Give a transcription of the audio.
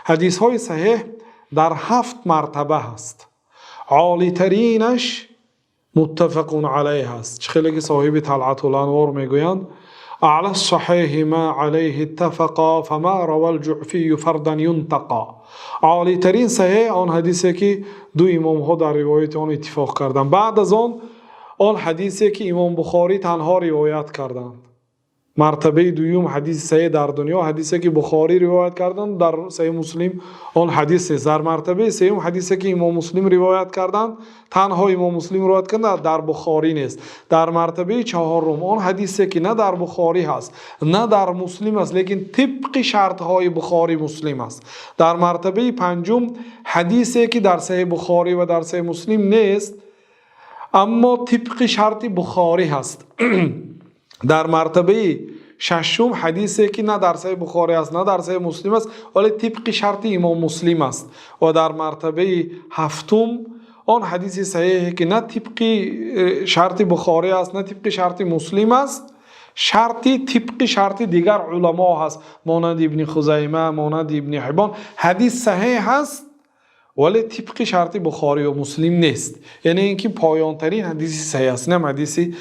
Ҳадисҳои саҳеҳ дар ҳафт мартаба ҳаст. Олитаринаш муттафақун алайҳ аст. Чӣ хеле ки соҳиби Талъатул Анвор мегӯянд: أعلى الصحيح ما عليه اتفقا فما روى الجعفي فردا ينتقى. Олитарин саҳеҳ он ҳадисе ки ду имомҳо дар ривояти он иттифоқ карданд. Баъд аз он, он ҳадисе ки имом Бухорӣ танҳо ривоят карданд. Мартабаи дуюм ҳадиси саҳеҳ дар дунё ҳадисе ки Бухорӣ ривоят карданд, дар Саҳеҳи Муслим он ҳадис нест. Дар мартабаи сеюм ҳадисе ки имом Муслим ривоят карданд, танҳо имом Муслим ривоят карданд, дар Бухорӣ нест. Дар мартабаи чаҳорум он ҳадисе ки на дар Бухорӣ ҳаст, на дар Муслим аст, лекин тибқи шартҳои Бухорӣ Муслим аст. Дар мартабаи панҷум ҳадисе ки дар Саҳеҳи Бухорӣ ва дар Саҳеҳи Муслим нест, аммо тибқи шарти Бухорӣ ҳаст. Дар мартабаи шашум ҳадисе ки на дар Саҳеҳи Бухорӣ аст, на дар Саҳеҳи Муслим аст, вале тибқи шарти имом Муслим аст. Ва дар мартабаи ҳафтум он ҳадиси саҳеҳе ки на тибқи шарти Бухорӣ аст, на тибқи шарти Муслим аст, шарти тибқи шарти дигар уламо ҳаст, монанди Ибни Хузайма, монанди Ибни Ҳиббон. Ҳадис саҳеҳ ҳаст, вале тибқи шарти Бухорию Муслим нест. Яъне ин ки поёнтарин ҳадиси саҳеҳ аст, инам ҳадиси